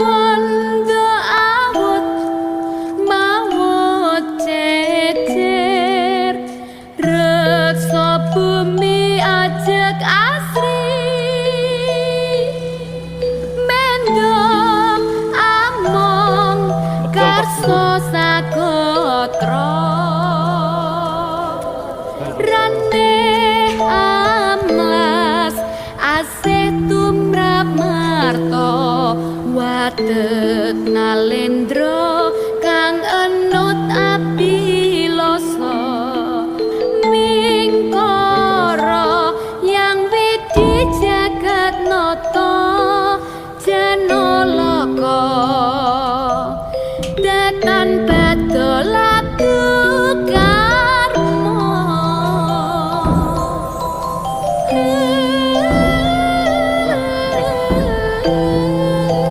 Wanda awut mawut cecer reksa bumi ajeg asri mendo among karso sagotra rane amlas asih tumrap marta watet nalendra kang enut abilosa mingkara yang widi jagat nata janalaka.